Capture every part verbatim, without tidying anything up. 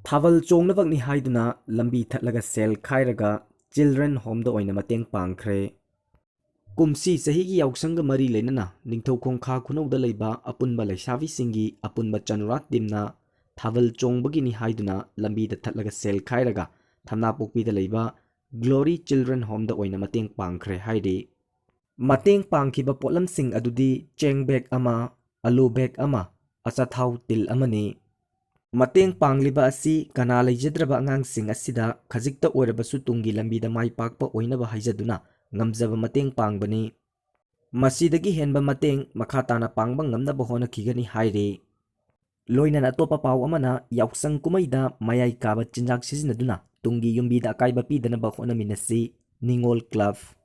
ꯊꯥꯕꯜ ꯆꯣꯡꯅꯕꯅꯤ ꯍꯥꯏꯗꯨꯅ ꯂꯝꯕꯤ ꯊꯠꯂꯒ ꯁꯦꯜ ꯈꯥꯏꯔꯒ ꯆꯤꯜꯗ꯭ꯔꯦꯟ ꯍꯣꯝꯗ ꯑꯣꯏꯅ ꯃꯇꯦꯡ ꯄꯥꯡꯈ꯭ꯔꯦ꯫ ꯀꯨꯝꯁꯤ ꯆꯍꯤꯒꯤ ꯌꯥꯎꯁꯪꯒ ꯃꯔꯤ ꯂꯩꯅꯅ ꯅꯤꯡꯊꯧꯈꯣꯡ ꯈꯥ ꯈꯨꯅꯧꯗ ꯂꯩꯕ ꯑꯄꯨꯟꯕ ꯂꯩꯁꯥꯕꯤꯁꯤꯡꯒꯤ ꯑꯄꯨꯟꯕ ꯆꯅꯨꯔꯥ ꯇꯤꯝꯅ ꯊꯥꯕꯜ ꯆꯣꯡꯕꯒꯤꯅꯤ ꯍꯥꯏꯗꯨꯅ ꯂꯝꯕꯤꯗ ꯊꯠꯂꯒ ꯁꯦꯜ ꯈꯥꯏꯔꯒ ꯊꯝꯅꯥꯄꯣꯛꯄꯤꯗ ꯂꯩꯕ ꯒ꯭ꯂꯣꯔꯤ ꯆꯤꯜꯗ꯭ꯔꯦꯟ ꯍꯣꯝꯗ ꯑꯣꯏꯅ ꯃꯇꯦꯡ ꯄꯥꯡꯈ꯭ꯔꯦ ꯍꯥꯏꯔꯤ꯫ ꯃꯇꯦꯡ ꯄꯥꯡꯈꯤꯕ ꯄꯣꯠꯂꯝꯁꯤꯡ ꯑꯗꯨꯗꯤ ꯆꯦꯡ ꯕꯦꯒ ꯑꯃ, ꯑꯂꯨ ꯕꯦꯒ ꯑꯃ, ꯑꯆꯥꯊꯥꯎ ꯇꯤꯜ ꯑꯃꯅꯤ꯫ ꯃꯇꯦꯡ ꯄꯥꯡꯂꯤꯕ ꯑꯁꯤ ꯀꯅꯥ ꯂꯩꯖꯗ꯭ꯔꯕ ꯑꯉꯥꯡꯁꯤꯡ ꯑꯁꯤꯗ ꯈꯖꯤꯛꯇ ꯑꯣꯏꯔꯕꯁꯨ ꯇꯨꯡꯒꯤ ꯂꯝꯕꯤꯗ ꯃꯥꯏ ꯄꯥꯛꯄ ꯑꯣꯏꯅꯕ ꯍꯥꯏꯖꯗꯨꯅ ꯉꯝꯖꯕ ꯃꯇꯦꯡ ꯄꯥꯡꯕꯅꯤ꯫ ꯃꯁꯤꯗꯒꯤ ꯍꯦꯟꯕ ꯃꯇꯦꯡ ꯃꯈꯥ ꯇꯥꯅ ꯄꯥꯡꯕ ꯉꯝꯅꯕ ꯍꯣꯠꯅꯈꯤꯒꯅꯤ ꯍꯥꯏꯔꯤ꯫ ꯂꯣꯏꯅꯅ ꯑꯇꯣꯞꯄ ꯄꯥꯎ ꯑꯃꯅ, ꯌꯥꯎꯁꯪ ꯀꯨꯝꯍꯩꯗ ꯃꯌꯥꯏ ꯀꯥꯕ ꯆꯤꯟꯖꯥꯛ ꯁꯤꯖꯤꯟꯅꯗꯨꯅ ꯇꯨꯡꯒꯤ ꯌꯨꯝꯕꯤꯗ ꯑꯀꯥꯏꯕ ꯄꯤꯗꯅꯕ ꯍꯣꯠꯅꯃꯤꯟꯅꯁꯤ, ꯅꯤꯉꯣꯜ ꯀ꯭ꯂꯕ꯫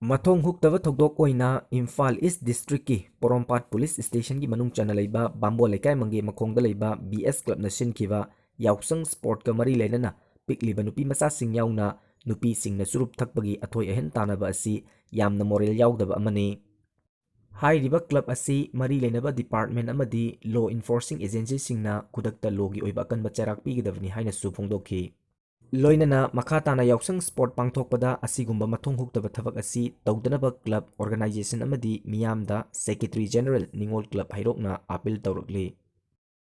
ꯃꯊꯣꯡ ꯍꯨꯛꯇꯕ ꯊꯧꯗꯣꯛ ꯑꯣꯏꯅ ꯏꯝꯐꯥꯜ ꯏꯁ ꯗꯤꯁꯇ꯭ꯔꯤꯛꯀꯤ ꯄꯣꯔꯣꯝꯄꯥꯠ ꯄꯨꯂꯤꯁ ꯁ꯭ꯇꯦꯁꯟꯒꯤ ꯃꯅꯨꯡ ꯆꯟꯅ ꯂꯩꯕ ꯕꯥꯝꯕꯣꯟ ꯂꯩꯀꯥꯏ ꯃꯪꯒꯦ ꯃꯈꯣꯡꯗ ꯂꯩꯕ ꯕꯤ ꯑꯦꯁ ꯀ꯭ꯂꯕꯅ ꯁꯤꯟꯈꯤꯕ ꯌꯥꯎꯁꯪ ꯁ꯭ꯄꯣꯔꯠꯀ ꯃꯔꯤ ꯂꯩꯅꯅ ꯄꯤꯛꯂꯤꯕ ꯅꯨꯄꯤ ꯃꯆꯥꯁꯤꯡ ꯌꯥꯎꯅ ꯅꯨꯄꯤꯁꯤꯡꯅ ꯆꯨꯔꯨꯞ ꯊꯛꯄꯒꯤ ꯑꯊꯣꯏ ꯑꯍꯦꯟ ꯇꯥꯟꯅꯕ ꯑꯁꯤ ꯌꯥꯝꯅ ꯃꯣꯔꯦꯜ ꯌꯥꯎꯗꯕ ꯑꯃꯅꯤ꯫ ꯍꯥꯏꯔꯤꯕ ꯀ꯭ꯂꯕ ꯑꯁꯤ ꯃꯔꯤ ꯂꯩꯅꯕ ꯗꯤꯄꯥꯔꯠꯃꯦꯟ ꯑꯃꯗꯤ ꯂꯣ ꯏꯟꯐꯣꯔꯁꯤꯡ ꯑꯦꯖꯦꯟꯁꯤꯁꯤꯡꯅ ꯈꯨꯗꯛꯇ ꯂꯣꯒꯤ ꯑꯣꯏꯕ ꯑꯀꯟꯕ ꯆꯩꯔꯥꯛ ꯄꯤꯒꯗꯕꯅꯤ ꯍꯥꯏꯅꯁꯨ ꯐꯣꯡꯗꯣꯛꯈꯤ꯫ ꯂꯣꯏꯅꯅ ꯃꯈꯥ ꯇꯥꯅ ꯌꯥꯎꯁꯪ ꯁ꯭ꯄꯣꯔꯠ ꯄꯥꯡꯊꯣꯛꯄꯗ ꯑꯁꯤꯒꯨꯝꯕ ꯃꯊꯣꯡ ꯍꯨꯛꯇꯕ ꯊꯕꯛ ꯑꯁꯤ ꯇꯧꯗꯅꯕ ꯀ꯭ꯂꯕ, ꯑꯣꯔꯒꯅꯥꯏꯖꯦꯁꯟ ꯑꯃꯗꯤ ꯃꯤꯌꯥꯝꯗ ꯁꯦꯀ꯭ꯔꯦꯇꯔꯤ ꯖꯦꯅꯔꯦꯜ ꯅꯤꯉꯣꯜ ꯀ꯭ꯂꯕ ꯍꯩꯔꯣꯛꯅ ꯑꯥꯄꯤꯜ ꯇꯧꯔꯛꯂꯤ꯫